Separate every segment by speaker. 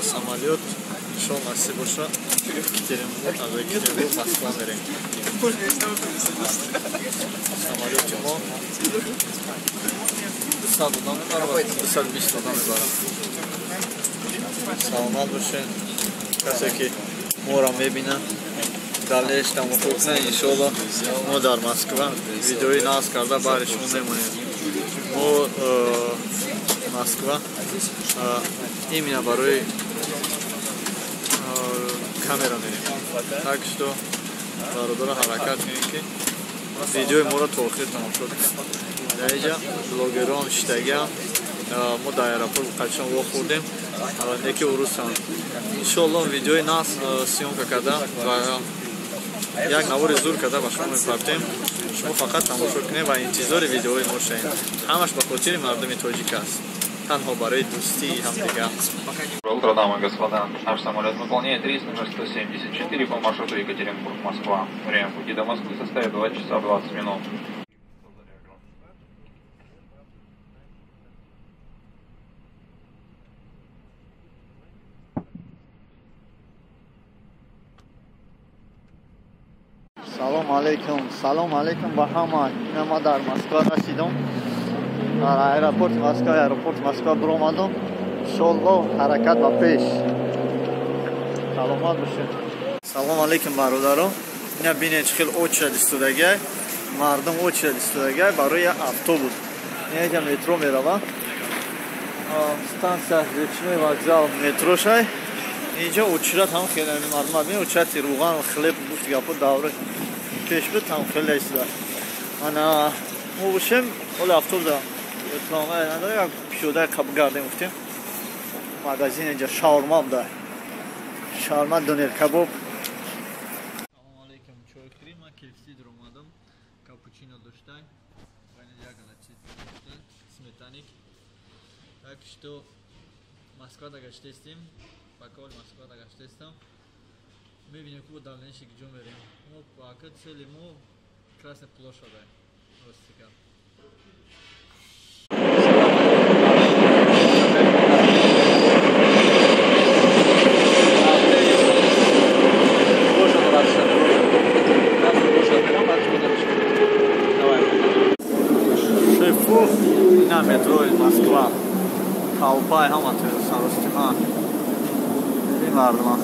Speaker 1: Самолёт иншоалло насиб боша, Екатеринбург, аз Екатеринбург Москва мерем. Самолёти мо 200 одам мебарад, 220 одам мебарад. Саломат бошед. Касе ки моро мебинад, далеш тамошо кунад, иншоалло мо дар Москва видеои наз карда баҳри шумо мемонем. Мо Москва именно барои камера мерем. Так что бародаро ҳаракат кунем ки видеои моро то охир тамошо кунем. Дар инҷа блогерон шиштагиам, мо дар аэропорт қачон вохӯрдем, неки урусанд. Иншоалло видеои нас съёмка карда ва як навори зур карда ба шумо мепартем. Шумо фақат тамошо кунед ва интизори видеои мо шавед. Ҳамаш ба хотири мардуми тоҷик аст, танҳо барои дӯстии ҳамдигар.
Speaker 2: Доброе утро, дамы и господа. Наш самолет выполняет рейс номер 174 по маршруту Екатеринбург-Москва. Время пути до Москвы составит 2 часа 20 минут.
Speaker 1: Салом алейкум, салом алейкум ба ҳама. Ина ма дар Москва расидам. Дар аэропорти Москва, аэропорти Москва биромадам. Иншоалло ҳаракат ба пеш. Саломат бошед. Салом алейкум бародаро. Ина бинед чӣ хел очередь истодагиай. Мардум очередь истодагиай барои автобус. Ина инҷа метро мерава. Станция Речной вокзал метрошай. Инҷа очередь ҳам хеле мардум бинед, очереди руған, хлеб, гӯшт гапо давра пеш буд, ҳам хеле истода. Ана мо бошем, ҳоли автобуса трамвай надора, як пиёда қабул гардем гуфтем. Магазин инҷа шаурма буда. Шаурма, донер кабоб. Салом алейкум, чой хӯрӣ, ман KFC даромадам. Капучино доштай. Ва инҷа як ана чиз доштай, сметаник. Так что Москва дагаштестем. Пока Москва дагаштестам. Мебинем ку дальнейший ҷо мерем. Мо пока цели мо Красная площадь. Ростика. Шефу на метро Москва. Толпай ҳама саростима. Ин мардума.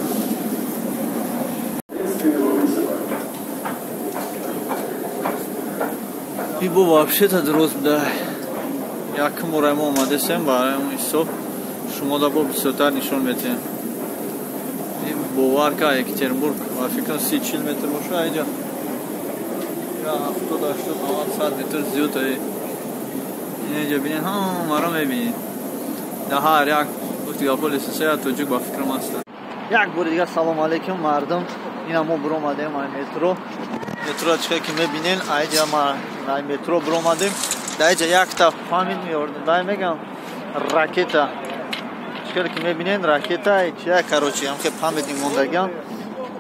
Speaker 1: Ибо вообще-то дуруст буда. Якум бора мо омадесем, барои он ҳисоб шумо да бо бисёртар нишон метиҳем. Ин бовар ка Екатеринбург ба фикрам 30-40 метр боша, инҷа 70, 80, 90, 100 метр зиёд ай. Инҷа бинед, ҳамаро мебинед. Дар ҳар як гуфти гапо лесисая тоҷик ба фикрам ҳастанд. Як бори дигар салом алейкум мардум. Ина мо биромадем ай метро. Метро чӣ ки мебинен, айҷа ма ай метро биромадем. Дар инҷа якта память меордем. Дай мегам ракета. Чӣ ки мебинен ракета чия, короче, ҳам ки памятник мондагиам.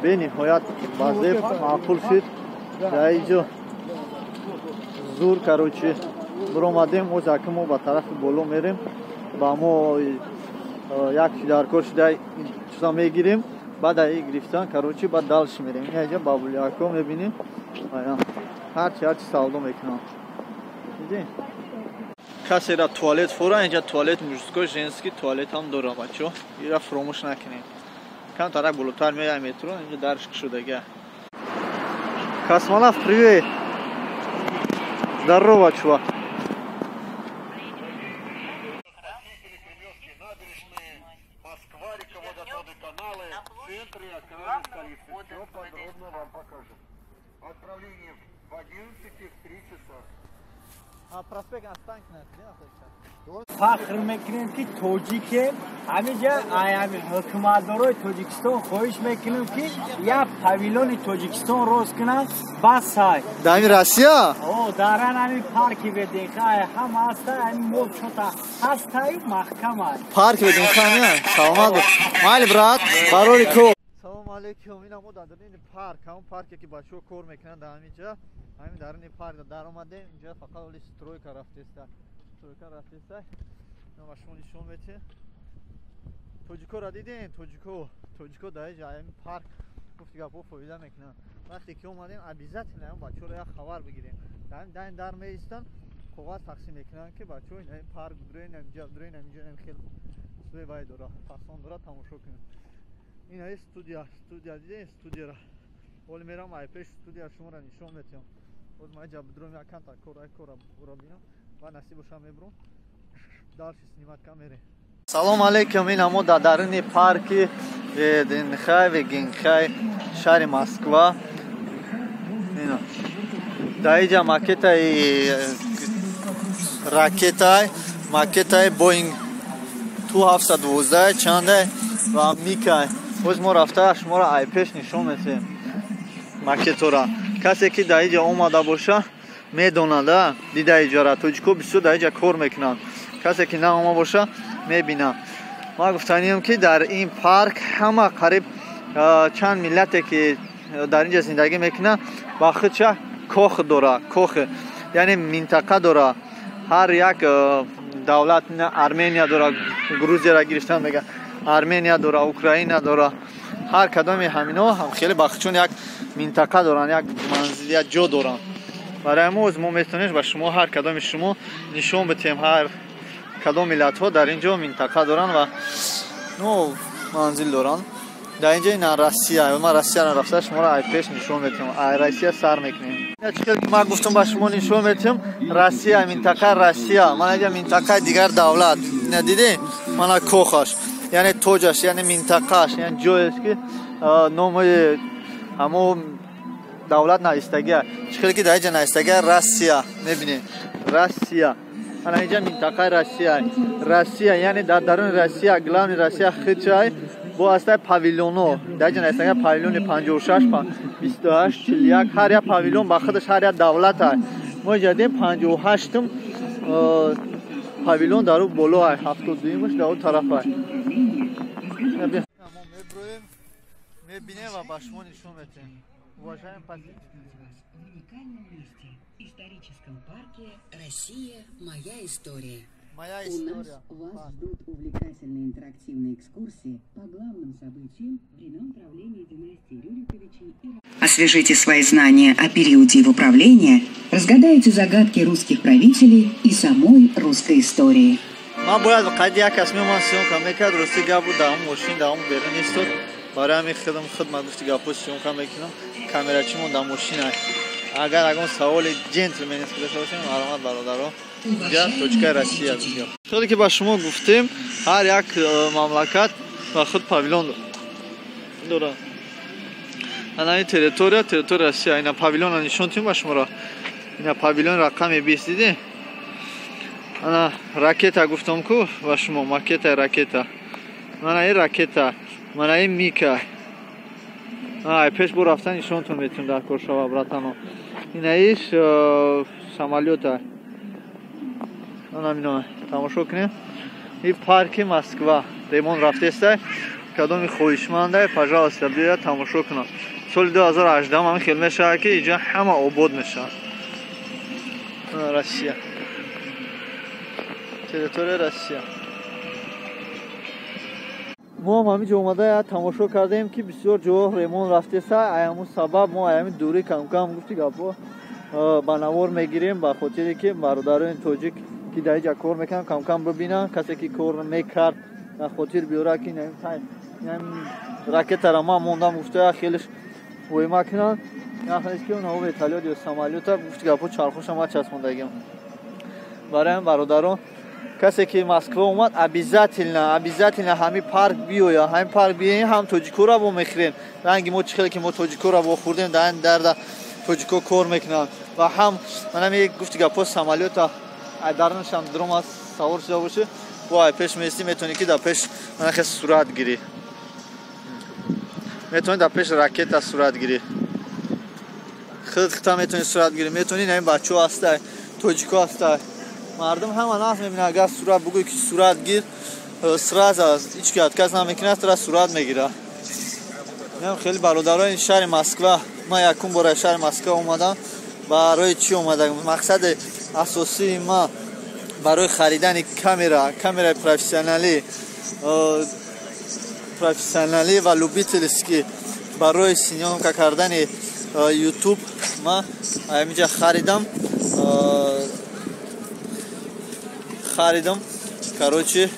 Speaker 1: Бениҳоят базеб маъқул шуд. Дар инҷо зур, короче, биромадем. Оз ака мо ба тарафи боло мерем. Ба мо як даркор шуда чиза мегирем. Баъд аз гирифтан, короче, баъд дальше мерем. Инҷа бабуляко мебинем. Ҳарчи савдо мекунам. Дидин? Касера туалет фора, инҷа туалет мужской, женский туалет ҳам дора, бачо. Ира фаромӯш накунед. Камтарак болотар меояд метро, инҷа дарш кушодага. Космонавт, привет! Здорово, чувак!
Speaker 3: Отправление в 11:03 часа.
Speaker 1: А проспект Останкино где находится?
Speaker 4: Фахр мекунем ки тоҷикем. Ҳамиҷа ҳамин ҳукуматдорои Тоҷикистон хоҳиш мекунем ки як павилони Тоҷикистон рост кунанд, бас ҳай.
Speaker 1: Дар ҳамин Россия?
Speaker 4: О, дар ҳамин парки ВДНХ ҳам ҳаста, ҳамин мол чота ҳастаю маҳкам ай.
Speaker 1: Парки ВДНХ не? Саломат бош. Майли брат, барори кор. Салом алейкум. Ина мо дар даруни парк, ҳамон парке ки бачаҳо кор мекунанд дар ҳамин ҷа, ҳамин даруни парк даромадем. Инҷа фақат оли стройка рафтеста. Стройка рафтеста. Ина ба шумо нишон метиҳем. Тоҷикоро дидем, тоҷико, тоҷико дар ҷа ин парк гуфти гапҳо фоида мекунанд. Вақте ки омадем, обязательно ин бачаҳоро як хабар бигирем. Дар ин дар меистанд, коғаз тақсим мекунанд, ки бачаҳо ин парк дуроин, инҷа дуроин, инҷа хеле суи вай дора, фасон дора, тамошо кунем. Ин ай студия, студия дидем, студияра. Ҳоли мерам ай пеш студия шуморо нишон метиҳам. Боз ман инҷа бидурам, яканта кор, ай кора бинам ва насиб бошам мебурам. Дальше снимать камеры. Салом алейкум, ин ҳамо дар даруни парки Веденхай, Вегенхай, шаҳри Москва. Дар инҷа макетаи ракетай, макетаи Боинг 212 чандай ва Микай. Боз мо рафта шуморо ай пеш нишон метиҳем макетора. Касе ки дар инҷа омада боша, медонад, дида иҷора. Тоҷико бисёр дар инҷа кор мекунанд. Касе ки наома боша, мебинам. Ман гуфтаниям, ки дар ин парк ҳама қариб чанд миллате ки дар инҷа зиндагӣ мекунанд, ба худша кох дора, кох, яъне минтақа дора. Ҳар як давлат, Армения дора, Грузияро гирифтан мега, Армения дора, Украина дора. Ҳар кадоми ҳамино ҳам хеле ба худшон як минтақа доранд, як манзил, як ҷо доранд. Барои мо мо метавонем ба шумо, ҳар кадоми шумо нишон битем, ҳар кадом миллатҳо дар ин ҷо минтақа доранд ва ну манзил доранд. Дар инҷа ина Россия, ман Россияро рафта шуморо ай пеш нишон метиҳам. Ай Россия сар мекунем. Чӣ хел ки ман гуфтам, ба шумо нишон метиҳам Россия, минтақа Россия. Ман инҷа минтақаи дигар давлат. Ина дидем? Мана кохаш, яъне тоҷаш, яъне минтақааш, яъне ҷоест, ки номи ҳамо давлат навистагия. Чӣ хел ки дар инҷа навистагия Россия, мебинед? Россия. Ана инҷа минтақаи Россия. Россия, яъне дар даруни Россия, главный Россия хичай бо ҳастай павилоно. Дар инҷа навистагия павилони 56, 28, 41, ҳар як павилон ба худаш ҳар як давлат ай. Мо инҷа дидем 58-ум павилон дар ӯ боло ай, 72-умаш дар ӯ тараф ай. Мо меброем, мебинем ва ба шумо нишон метиҳем. Уважаемые посетители,
Speaker 5: в уникальном месте, историческом парке «Россия. Моя история».
Speaker 1: Моя
Speaker 5: У нас
Speaker 1: история.
Speaker 5: вас ждут увлекательные интерактивные экскурсии по главным событиям времен правления династии Рюриковичей и
Speaker 6: Освежите свои знания о периоде его правления, разгадайте загадки русских правителей и самой русской истории.
Speaker 1: Ман бояд қайди як кас меомад, съёмка мекард. Рости гап буд, дар ҳамон мошин, дар ҳамон берун истод. Барои ҳамин худам худ ман гуфти гапҳо съёмка мекунам. Камерачимон дар мошина. Агар ягон саволи джентльменский дошта бошем, марҳамат, бародаро. Инҷа точкаи Россия. Хеле ки ба шумо гуфтем, ҳар як мамлакат ба худ павилон дорад. Ана ин территория, территория Россия. Ина павилона нишон тим ба шуморо. Ина павилон рақами 20, дидем? Ана ракета гуфтам ку ба шумо, макетаи ракета. Мана ин ракета, мана ин Мика. Ай пеш бо рафтан нишонтон метавон дар кор шава, братано. Ина иш самолёта. Ана мино тамошо кунем. Ин парки Москва. Ремонт рафтестай. Кадоми хоҳишмандай, пожалуйста, биёяд, тамошо кунад. Соли 2018 ҳам хел мешавад, ки инҷа ҳама обод мешавад. Россия. Территория Россия. Мо ҳам ҳаминҷо омада тамошо кардем, ки бисёр ҷо ремонт рафтеса. Ай ҳамун сабаб мо ай ҳамин дурӣ камкам гуфти гапҳо ба навор мегирем, ба хотире ки бародарони тоҷик, ки дар инҷа кор мекунанд, камкам бибинанд. Касе ки кор мекард, дар хотир биёрад, ки ракетара ман мондам, гуфта хелеш воима кунанд. Яхелеш ки онҳо вертолёт ё самолёта, гуфти гапҳо, чархоша ма часпондагиам. Барои ҳамин, бародарон, касе ки Москва омад, обязательно, обязательно ҳамин парк биёя. Ҳамин парк биёем, ҳам тоҷикоро вомехӯрем, ранги мо чӣ хеле ки мо тоҷикоро вохӯрдем, дар ин дарда тоҷико кор мекунанд, ва ҳам манами гуфти гапҳо самолёта дарунашам дром аст, савор шуда бошӣ, бо ай пеш меистӣ, метавонӣ ки дар пеш манахе сурат гирӣ, метавонӣ дар пеш ракета сурат гирӣ, худ хута метавонӣ сурат гирӣ, метавонӣ. Ин бачаҳо ҳастай, тоҷико ҳастай, мардум ҳама нағз мебинад. Агар сурат бугӯй, ки сурат гир, сразу ҳеҷ ки отказ намекунад, тура сурат мегирад. Хеле бародарони шаҳри Москва, ман якум бора шаҳри Москва омадам. Барои чӣ омадам? Мақсади асосии ман барои харидани камера, камераи профессионалӣ. профессионалӣ ва любительский барои съёмка кардани YouTube ма ҳаминҷа харидам. Харидам, короче,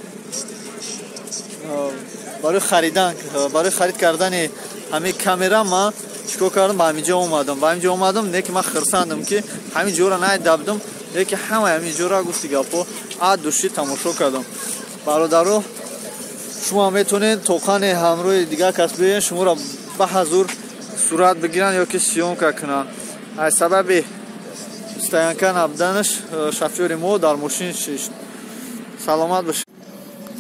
Speaker 1: барои харидан, барои харид кардани ҳамин камера ма чикор кардам, ба ҳаминҷо омадам, ба ҳаминҷо омадам. Не ки ман хирсандам, ки ҳамин ҷоро надида будам, леки ҳамаи ҳамин ҷоро, гуфти гапҳо, от души тамошо кардам. Бародаро, шумо метавонед тоқани ҳамроҳи дигар кас биёен, шуморо ба ҳазур сурат бигиранд ё ки съёмка кунанд. Аз сабаби стоянка набуданаш шофёри мо дар мошин шишт. Саломат бошед.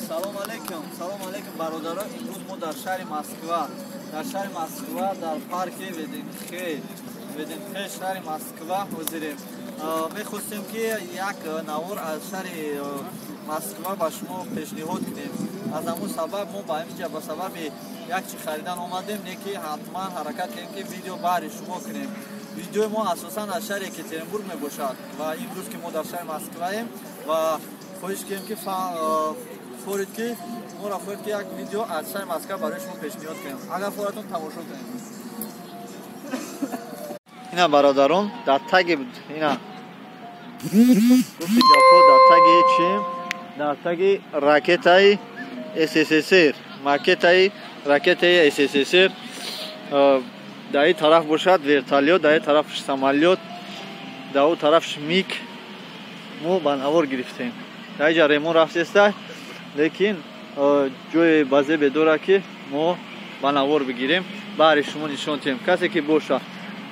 Speaker 1: Салом алейкум, салом алейкум, бародаро. Имрӯз мо дар шаҳри Москва, дар шаҳри Москва, дар парки ВДНХ, ВДНХ шаҳри Москва ҳозирем. Мехостем, ки як навор аз шаҳри Москва ба шумо пешниҳод кунем. Аз ҳамун сабаб мо ба ҳаминҷа ба сабаби як чи харидан омадем, не ки ҳатман ҳаракат кунем, ки видео баҳри шумо кунем. Видеои мо асосан аз шаҳри Екатеринбург мебошад ва имрӯз ки мо дар шаҳри Москваем ва хоҳиш кунем, ки форид, ки моро форид, ки як видео аз шаҳри Москва барои шумо пешниҳод кунем. Агар форатон, тамошо кунем. Ина, бародарон, дар таги ина, гуфти гапҳо, дар таги чи, дар таги ракетаи СССР, макетаи ракетаи СССР. Дар ин тараф бошад вертолёт, дар ин тараф самолёт, дар он тараф МиГ. Мо ба навор гирифтем. Дар инҷа ремон рафтеста, лекин ҷои базебе дорад, ки мо ба навор бигирем, баҳри шумо нишон диҳем. Касе ки боша,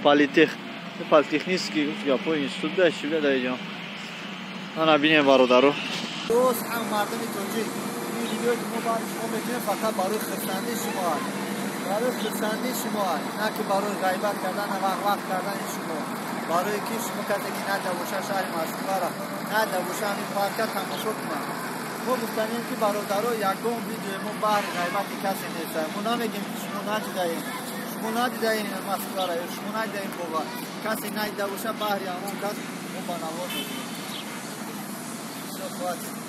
Speaker 1: политех, политехнический, гапҳои, институт да шуда дар инҷо. Ана бинем, бародаро. Дӯст, ҳам мардуми тоҷик, ин видеое ки мо баҳри шумо мекунем, фақат барои хирсандии шумо аст, барои хирсандии шумо аст, на ки барои ғайбат кардан, вақт кардани шумо. Барое ки шумо, касе ки надида боша шаҳри Москваро, надида боша ҳамин парка, тамошо кунад. Мо гуфтанем, ки бародаро, ягон видеои мо баҳри ғайбати касе нест. Мо намегем, ки шумо надидаем, шумо надидаем Москваро ё шумо надидаем бова. Касе надида боша, баҳри ҳамон кас мо ба навор мекунем. Всё, хватит.